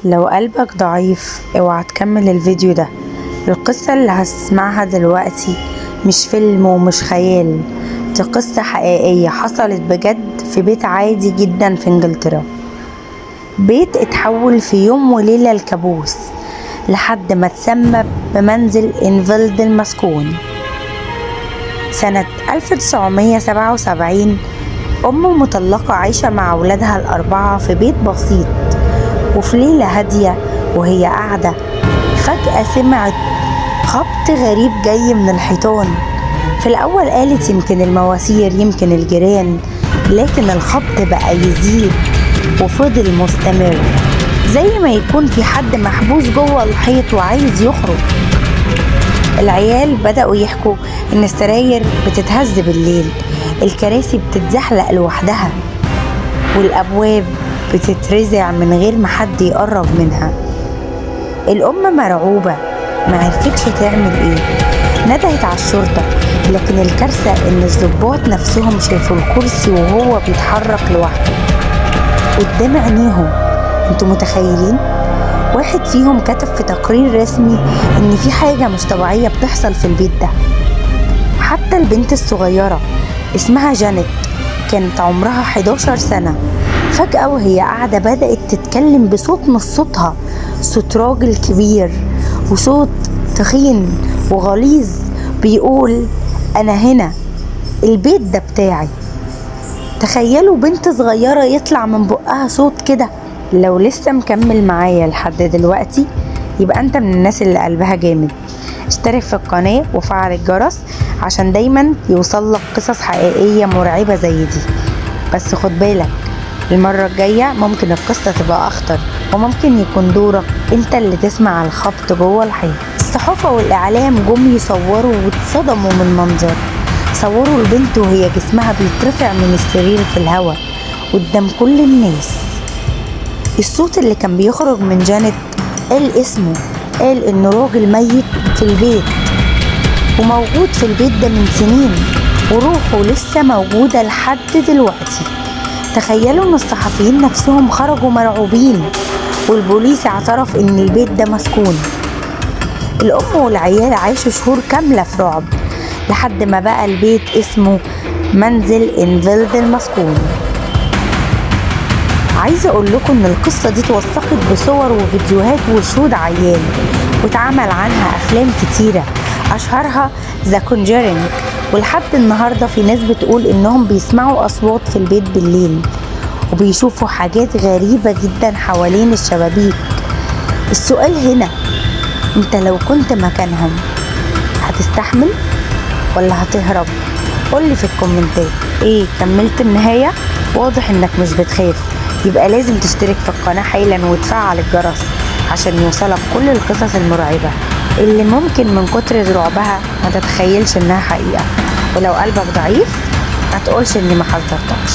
لو قلبك ضعيف اوعى تكمل الفيديو ده. القصة اللي هتسمعها دلوقتي مش فيلم ومش خيال، دي قصة حقيقية حصلت بجد في بيت عادي جدا في انجلترا. بيت اتحول في يوم وليلة لكابوس لحد ما اتسمى بمنزل انفيلد المسكون. سنة 1977 أم مطلقة عايشة مع أولادها الأربعة في بيت بسيط، وفي ليلة هادية وهي قاعدة فجأة سمعت خبط غريب جاي من الحيطان. في الأول قالت يمكن المواسير، يمكن الجيران، لكن الخبط بقى يزيد وفضل مستمر، زي ما يكون في حد محبوس جوه الحيط وعايز يخرج. العيال بدأوا يحكوا إن السراير بتتهز بالليل، الكراسي بتتزحلق لوحدها، والأبواب بتترزع من غير ما حد يقرب منها. الأم مرعوبة، معرفتش تعمل ايه، ندهت على الشرطة، لكن الكارثة إن الضباط نفسهم شافوا الكرسي وهو بيتحرك لوحده قدام عينيهم. انتوا متخيلين؟ واحد فيهم كتب في تقرير رسمي إن في حاجة مش طبيعية بتحصل في البيت ده. حتى البنت الصغيرة اسمها جانيت كانت عمرها 11 سنة، فجأة وهي قاعدة بدأت تتكلم بصوت مش صوتها، صوت راجل كبير وصوت تخين وغليظ بيقول أنا هنا، البيت ده بتاعي. تخيلوا بنت صغيرة يطلع من بقها صوت كده. لو لسه مكمل معايا لحد دلوقتي يبقى انت من الناس اللي قلبها جامد. اشترك في القناة وفعل الجرس عشان دايما يوصلك قصص حقيقية مرعبة زي دي. بس خد بالك، المرة الجاية ممكن القصة تبقى أخطر، وممكن يكون دورك انت اللي تسمع الخبط جوه الحيط. الصحافة والإعلام جم يصوروا واتصدموا من المنظر. صوروا البنت وهي جسمها بيترفع من السرير في الهواء قدام كل الناس. الصوت اللي كان بيخرج من جانيت قال اسمه، قال إنه راجل ميت في البيت وموجود في البيت ده من سنين، وروحه لسه موجودة لحد دلوقتي. تخيلوا إن الصحفيين نفسهم خرجوا مرعوبين، والبوليس اعترف إن البيت ده مسكون. الأم والعيال عاشوا شهور كاملة في رعب لحد ما بقى البيت اسمه منزل انفيلد المسكون. عايزة اقول لكم ان القصة دي اتوثقت بصور وفيديوهات وشهود عيان، واتعمل عنها افلام كتيرة اشهرها The Conjuring. ولحد النهاردة في ناس بتقول انهم بيسمعوا اصوات في البيت بالليل وبيشوفوا حاجات غريبة جدا حوالين الشبابيك. السؤال هنا، انت لو كنت مكانهم هتستحمل ولا هتهرب؟ قولي في الكومنتات. ايه، كملت النهاية؟ واضح انك مش بتخاف، يبقى لازم تشترك في القناة حالا وتفعل الجرس عشان يوصلك كل القصص المرعبة اللي ممكن من كتر رعبها ما تتخيلش انها حقيقة. ولو قلبك ضعيف ما تقولش اني ما حذرتكش.